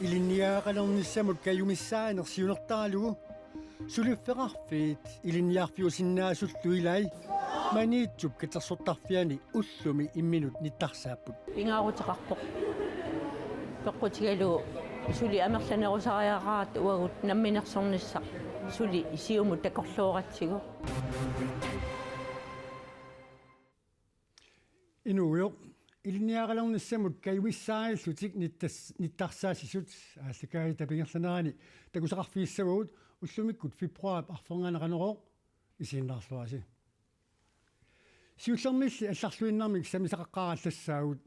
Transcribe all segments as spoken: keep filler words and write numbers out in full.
Ilinniagaqalernissamut kajumissaaneq siunertaralugu suliffeqarfiit ilinniarfiusinnaasullu ilai Maniitsup katersortarfiani ullumi imminut nittarsaapput. Pingaaruteqarpoq peqqutigalugu suli amerlanerusariaqarata uagut namminersornissaq suli siumut takorlooratsigu. Inuugujoq, ilinniagaqalernissamut kajumissaarillutik nittas-, nittarsaassisut aallakaatitap ingerlanerani takusaqarfigissavagut ullumikkut februaarip arfernanni Qanorooq isiginnaarluarisi. Siullermilli allarluinnarmik sammisaqaqqaarallassaagut.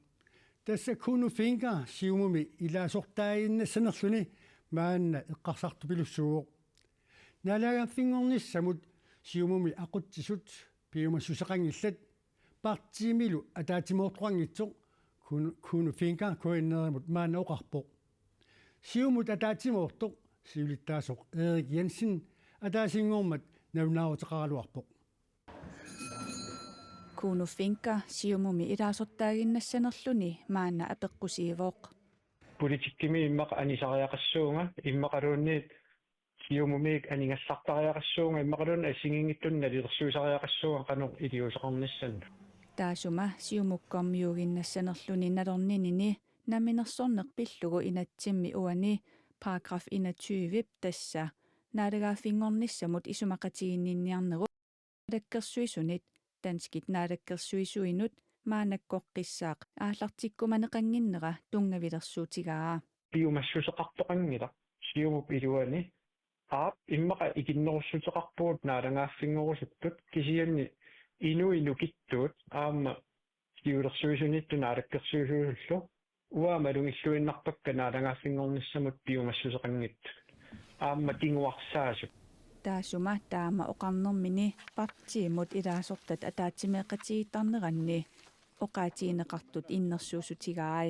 Tassa Kuno Fencker Siumumi ilaasortaaginnassanerluni maanna eqqarsartupilussuuvoq. Naalagaaffinngornissamut Siumumi aqutsisut piumassuseqanngillat, partiimilu ataatsimoortoqanngitsoq Kuno, Kuno Fencker K N R-imut maanna oqarpoq. Siumut ataatsimoortoq siulittaasoq Erik Jensen ataasinngormat nalunaaruteqaraluarpoq. Kuno Fencker Siumumi ilaasortaaginnassanerluni maanna apeqqusiivoq. Politikkimi immaqa anisariaqassuunga, immaqaluunniit Siumumi aningallartariaqassuunga, immaqaluunniit assigiinngitsunik nalilersuisariaqassuunga qanoq iliuuseqarnissannut. Taassuma siumukkormiuuginnassanerluni nalorninini namminersorneq pillugu inatsimmi uani paragraf enogtyve, tassa naalagaaffinngornissamut isumaqatiginninniarnerup naalakkersuisunit danskit naalakkersuisuinut maannakkoqqissaaq aallartikkumaneqannginnera tunngavilersuutigaa. Piumassuseqartoqanngilaq Siumup iluani. Aap, immaqa ikinnerussuteqarpugut naalagaaffinngorusuttut, kisianni inuit nukittuut aamma siulersuisuniittut naalakkersuisuusullu uanga malugilluinnarpakka naalagaaffinngornissamut piumassuseqanngitsut aamma kinguarsaasut. Taassuma taama oqarnermini partiimut ilaasortat ataatsimeeqatigiittarneranni oqaatigineqartut innersuussutigai.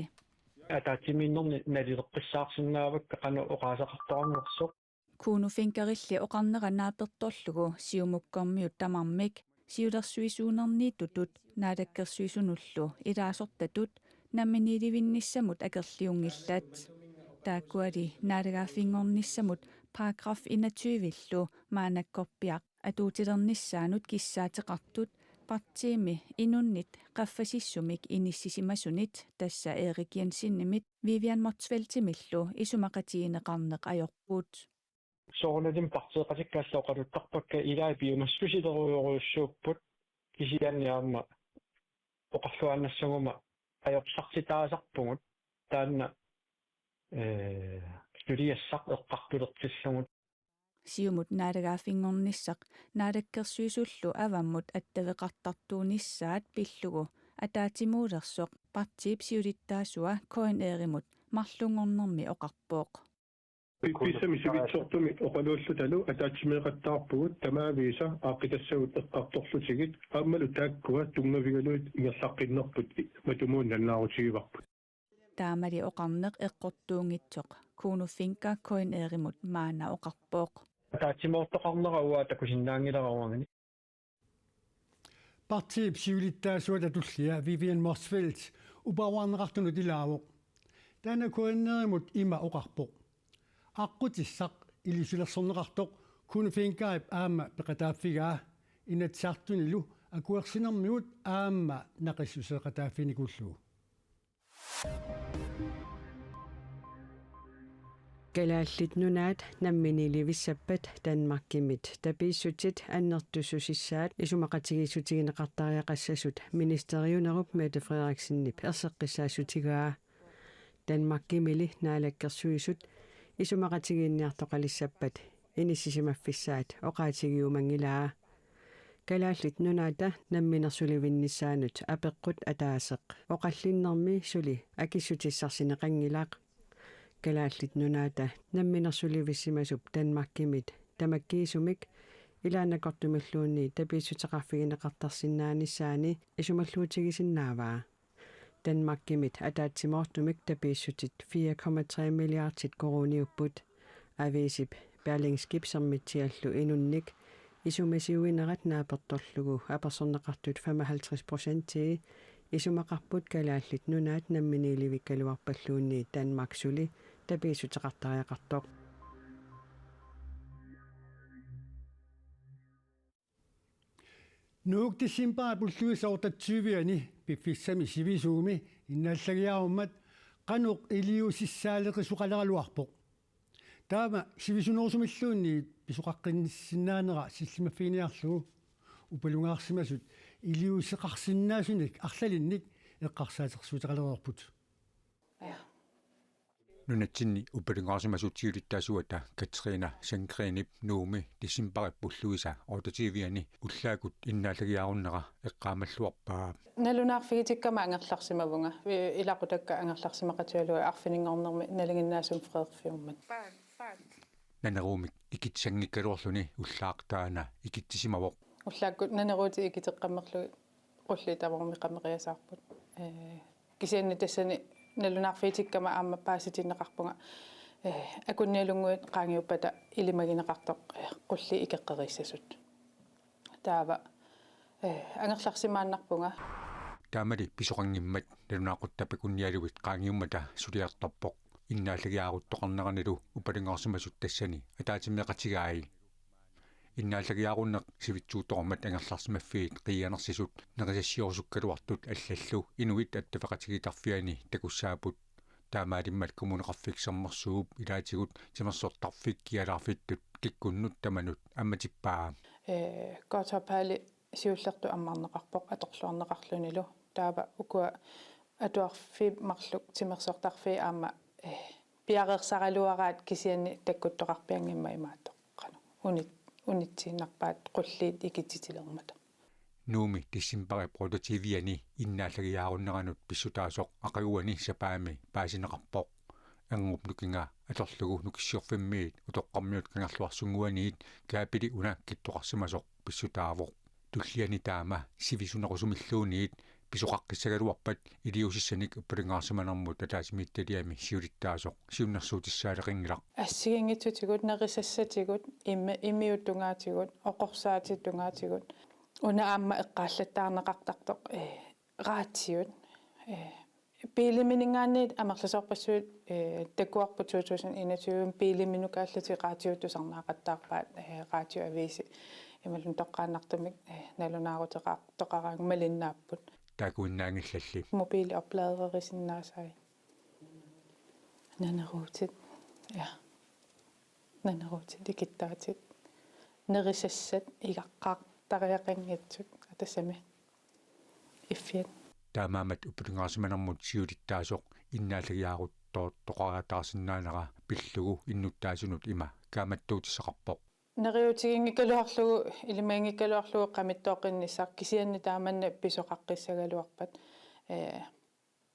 Ataatsimiinnerni nalileqqissaarsinnaavakka qanoq oqaaseqartoqarnersoq. Kuno Fenckerilli oqarnera naapertorlugu siumukkormiut tamarmik siulersuisuunerniittutut naalakkersuisunullu ilaasortatut namminiilivinnissamut akerliunngillat. Taakkuali naalagaaffinngornissamut paragraf enogtyve-llu maannakkorpiaq atuutilernissaanut kissaateqartut partiimi inunnit qaffasissumik inissisimasunit, tassa Erik Jensenimit Vivian Motzfeldtimillu, isumaqatigineqarneq ajorput. Soorunalimi partiiqatikka allat oqaluttarpakka, ilai piumassusilerujorujussuupput, kisianni aamma oqarluaannassaguma ajorsartitaasarpugut taanna, ee, suliassaq eqqartulertillugu. Siumut naalagaaffinngornissaq naalakkersuisullu avammut attaveqartartuunissaat pillugu ataatsimuulersoq partiip siulittaasua K N R-imut marlunngornermi oqarpoq. Piffissami sivitsortumik oqaluullutalu ataatsimeeqattaarpugut tamaviisa aaqqitassagut eqqartorlutigit aammalu taakkua tunngavigalugit ingerlaqqinnerput matumunnannaarutigivarput. Taamali oqarneq eqqortuunngitsoq Kuno Fencker K N R-imut maanna oqarpoq. Ataatsimoortoqarnera uanga takusinnaanngilara uangani. Partiip siulittaasuata tullia Vivian Motzfeldt uparuarneqartunut ilaavoq. Taanna K N R-imut ima oqarpoq: Aqqutissaq iliuusilersorneqartoq Kuno Fenckerip aamma peqataaffigaa Inatsisartunilu akuersinermigut aamma naqissuseeqataaffinikuullugu. Kalaallit Nunaat namminiilivissappat Danmarkimit tapiissutit annertussusissaat isumaqatigiissutigineqartariaqassasut ministeriunerup Mette Frederiksenip erseqqissaassutigaa. Danmarkimili naalakkersuisut isumaqatigiinniartoqalissappat inissisimaffissaat oqaatigiumanngilaa. Kalaallit Nunaata namminersulivinnissaanut apeqqut ataaseq oqallinnermi suli akissutissarsineqanngilaq. Kalaallit Nunaata namminersulivissimasup Danmarkimit tamakkiisumik ilaannakortumilluunniit tapiissuteqarfigineqartarsinnaanissaani isumalluutigisinnaavaa. Danmarkimit ataatsimoortumik tapiissutit fire komma tre milliardit koruuniupput. Aviisip Berlingskip Sermitsiallu inunnik isumasiuinerat naapertorlugu apersorneqartut femoghalvtreds procentii isumaqarput Kalaallit Nunaat namminiilivikkaluarpalluunniit Danmark suli tapiissuteqartariaqartoq. Nuuk decembarip ulluisa otteogtyve-ani piffissami sivisuumi innaallagiarummat qanoq iliuusissaaleqisoqaleraluarpoq. Taama sivisunerusumilluunniit pisoqaqqinnissinnaanera sillimaffiginiarlugu upalungaarsimasut iliuuseqarsinnaasunik arlalinnik eqqarsaatersuuteqalereerput. Nunatsinni upalungaarsimasut siulittaasuata Katrine Sandgreenip Nuummi decembarip ulluisa otteogtyve-ani ullaakkut innaallagiaarunnera eqqaamalluarpaa. Nalunaarfigitikkama angerlarsimavunga. Ilaqutakka angerlarsimaqatigalugit arfininngornermi nalinginnaasumik freerfiummat. Naneruumik ikitsanngikkaluarluni ullaaq taanna ikitsisimavoq. Ullaakkut naneruutit ikiteqqammerlugit qulliit tamarmik qameriasaarput. Ee, kisianni tassani nalunaarfigitikkama aamma paasitinneqarpunga, ee, akunnialunnguit qaangiuppata ilimagineqartoq, ee, qulliit ikeqqerissasut. Taava, ee, angerlarsimaannarpunga. Taamali pisoqanngimmat nalunaaqutap akunnialuit qaangiummata suliartorpoq. Innaallagiaaruttoqarneranilu upalungaarsimasut tassani ataatsimeeqatigai. Innaallagiaarunneq sivitsuuttormat angerlarsimaffiit qiianersisut nerisassiorusukkaluartut allallu inuit attaveqatigiittarfianni takussaapput. Taamaalimmat Kommuneqarfik Sermersuup ilaatigut timersortarfik kialaarfittut kikkunnut tamanut ammatippaa. Ee, Godthåb Hali siullertut ammarneqarpoq atorluarneqarlunilu. Taava ukua atuarfiit marluk timersortarfiit aamma, ee, piareersaraluaraat kisianni takkuttoqarpianngimmat imaattoq qanoq unit-, unitsiinnarpaat qulliit ikitsitilermata. Nuummi decembarip otteogtyve-ani innaallagiaarunneranut pissutaasoq aqaguani sapaammi paasineqarpoq. Erngup nukinga atorlugu Nukissiorfimmiit Utoqqarmiut Kangerluarsunnguaniit kaapili una kittoqarsimasoq pissutaavoq. Tulliani taama sivisunerusumilluunniit pisoqaqqissagaluarpat iliuusissanik upalungaarsimanermut ataatsimiititaliami siulittaasoq siunnersuutissaaleqinngilaq. Assigiinngitsutigut, nerisassatigut, imi-, imiut tungaatigut, oqorsaatit tungaatigut. Una aamma eqqaallattaarneqartartoq, ee, raatiut, ee, biilimininngaanniit amerlasoorpassuit, ee, takuarput to tusind enogtyve biiliminukaallutik raatiut tusarnaaqattaarpaat, ee, raatiuaviisi imaluunniit toqqaannartumik, ee, nalunaaruteqar-, toqaraangamalinnaapput. Takuinnaanngillalli. Mobiili opladerisinnaasai. Naneruutit. Ja. Naneruutit, ikittaatit. Nerisassat igaqqaartariaqanngitsut. Atassami. Iffiat. Taamaammat upalungaarsimanermut siulittaasoq innaallagiaaruttoortoqariataarsinnaanera pillugu innuttaasunut ima kaammattuutissaqarpoq. Neriuutiginngikkaluarlugu, ilimaginngikkaluarlugu qamittooqqinnissaq kisianni taamanna pisoqaqqissagaluarpat, ee,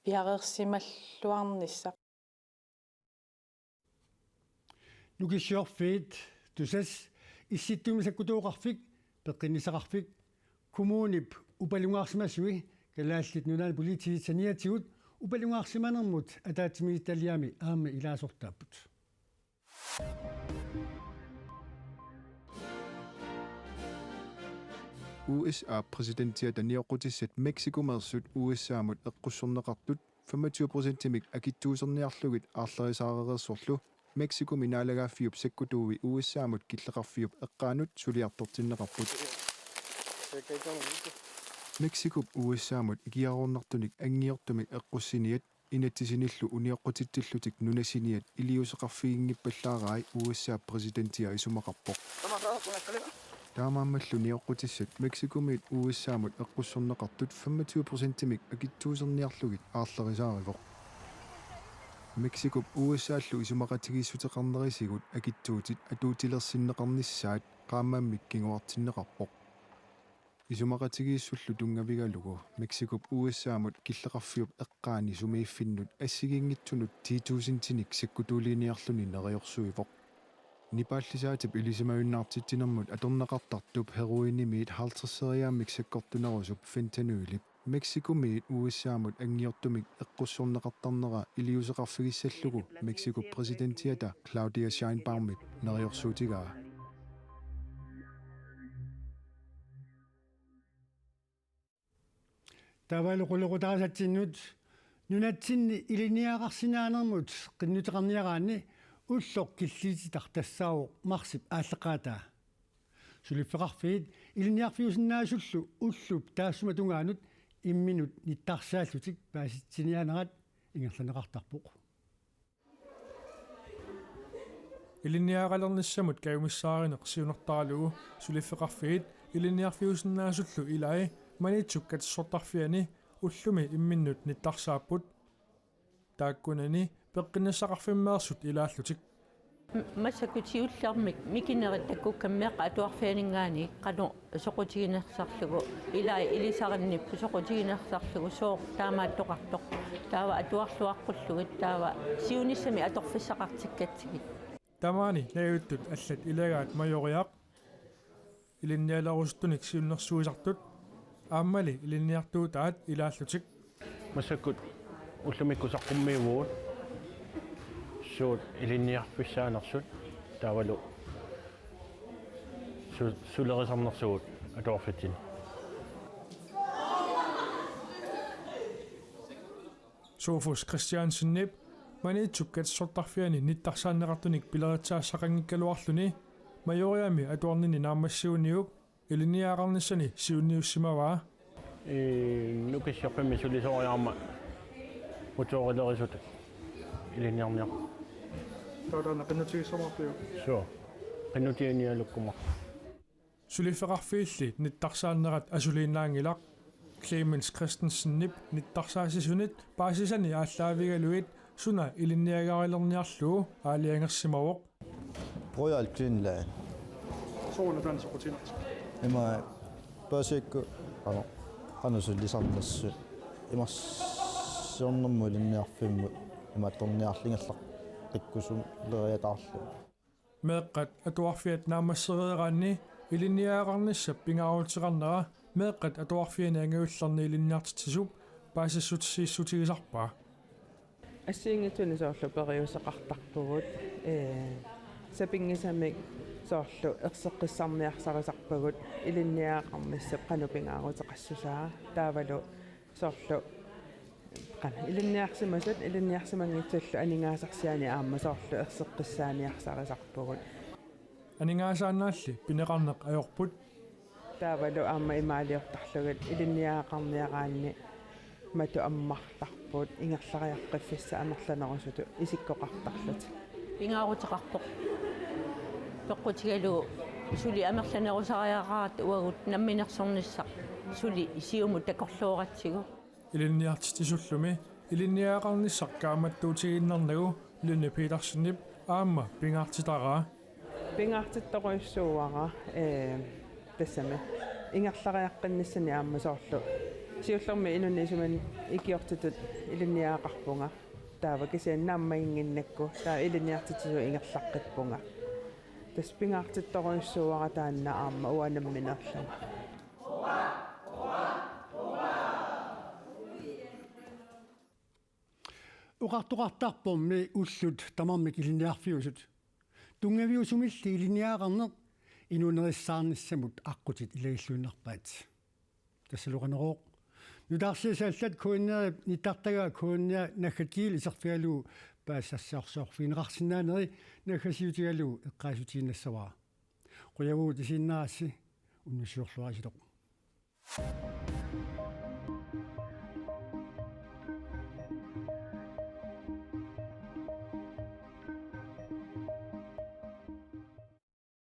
piareersimalluarnissaq. Nukissiorfiit, Tusass, Issittumi Sakkutuuqarfik, Peqqinnissaqarfik, kommunip upalungaarsimasui, Kalaallit Nunaanni Politiit saniatigut upalungaarsimanermut ataatsimiititaliami aamma ilaasortaapput. U S A-p præsidentiata nioqqutissat Mexicomeersut U S A-mut eqqussorneqartut femogtyve procentimik akitsuuserniarlugit aarlerisaarereersorlu Mexicomi naalagaaffiup sakkutuui U S A-mut killeqarfiup eqqaanut suliartortinneqarput. Mexicop U S A-mut ikiaroornartunik anngiortumik eqqussiniat inatsisinillu unioqqutitsillutik nunasiniat iliuuseqarfiginngippallaaraat U S A-p præsidentia isumaqarpoq. Taamaammallu nioqqutissat Mexicomiit U S A-mut eqqussorneqartut femogtyve procentimik akitsuuserniarlugit aarlerisaarivoq. Mexicop U S A-llu isumaqatigiissuteqarnerisigut akitsuutit atuutilersinneqarnissaat qaammammik kinguartinneqarpoq. Isumaqatigiissullu tunngavigalugu Mexicop U S A-mut killeqarfiup eqqaani sumiiffinnut assigiinngitsunut ti tusindinik sakkutuuliniarluni neriorsuivoq. Nipaallisaatip ilisimajunnaartitsinermut atorneqartartup heroinimiit halvtredseriaammik sakkortunerusup fentanyli Mexicomiit U S A-mut anngiortumik eqqussorneqartarnera iliuuseqarfigissallugu Mexicop præsidentiata Claudia Sheinbaumip neriorsuutigaa. Taavalu qulequtaasatsinnut Nunatsinni ilinniagaqarsinnaanermut qinnuteqarniaraanni ulloq killiititaq tassaavoq marsip aallaqqaataa. Suliffeqarfiit ilinniarfiusinnaasullu ullup taassuma tungaanut imminut nittarsaallutik paasitsiniaanerat ingerlanneqartarpoq. Ilinniagalernissamut kajumissaarineq siunertaralugu suliffeqarfiit ilinniarfiusinnaasullu ilai Maniitsup katersortarfiani ullumi imminnut nittarsaapput. Taakkunani peqqinnissaqarfimmeersut ilaallutik. Massakkut siullermik mikinerit takkukkamik meeqqat atuarfianinngaanniit qanoq soqutiginersarlugu, ilai ilisarinnippoq soqutiginersarlugu sooq taamaattoqartoq. Taava atuarluaqqullugit taava siunissami atorfissaqartikkatsigit. Tamaani najuuttut allat ilagaat Majoriaq, ilinnialerusuttunik siunnersuisartut aammali ilinniartuutaat ilaallutik. Massakkut ullumikkut saqqummiuvugut suut ilinniarfissaanersut taavalu su-, sulerisarnersugut atuarfitsini. Sofus Christiansenip Maniitsup katersortarfiani nittarsaanneqartunik pileritsaassaqanngikkaluarluni Majoriami atuarnini naammassivunniuk ilinniagaqarnissani siunniussimavaa. Ee, Nukissiorfimmi sulisoriarama motorilerisutut ilinniarniarpara. Taava taanna qinnutigissavarpiuk? Suu. Qinnutiginialukkumaarpoq. Suliffeqarfiilli nittarsaannerat asuliinnaanngilaq. Clemens Christensenip nittarsaassisunit paasisani aallaavigalugit suna ilinniagarilerniarlugu aalajangersimavoq. Royal Greenland. Sooruna taanna soqutiginartigaa? Ima paasikkut, ano, ano sulisarnersut. Ima siornermut ilinniarfimmut ima torniarlingerlaq qikkusuleriataarlu. Meeqqat atuarfiat naammassereeraanni ilinniagaqarnissap pingaaruteqarnera meeqqat atuarfiani angajullerni ilinniartitsisup paasissutissiissutigisarpaa. Assigiinngitsunik soorlu periuseqartarpugut, ee, sapinngisamik soorlu erseqqissarniarsarisarpagut ilinniagaqarnissap qanoq pingaaruteqassusaa taavalu soorlu qanoq ilinniarsimasut ilinniarsimanngitsullu aningaasarsianik aamma soorlu erseqqissaaniarsarisarpugut. Aningaasaannaalli pineqarneq ajorput. Taavalu aamma imaaliortarlugit ilinniagaqarniaraanni matu ammartarput ingerlariaqqiffissat amerlanerusutut isikkoqartarlutik. Pingaaruteqarpoq. Peqqutigalugu suli amerlanerusariaqaratta uagut namminersornissaq suli siumut takorlooratsigu. Ilinniartitsisullumi ilinniagaqarnissaq kaammattuutigiinnarnagu Lynne Petersenip aamma pingaartitaraa. Pingaartittorujussuuara, ee, tassami ingerlariaqqinnissani aamma soorlu. Siullermik inunnik isumannik ikiortitut ilinniagaqarpunga. Taava kisianni naammaginnginnakku taava ilinniartitsisut ingerlaqqippunga. Tassa pingaartittorujussuuara taanna aamma uanga nammineerlunga. Oqartoqartarpormi ullut tamarmik ilinniarfiusut. Tunngaviusumilli ilinniagaqarneq inuunerissaarnissamut aqqutit ilagilluinnarpaat. Tassalu Qanorooq. Nutaarsiassat allat K N R-ip nittartagaa K N R naggat gl iserfigalugu paasisarsiorfigineqarsinnaaneri naggasiutigalugu eqqaasutiginnassavara. Qujavugut isiginnaarassi, unnussiorluarisilu.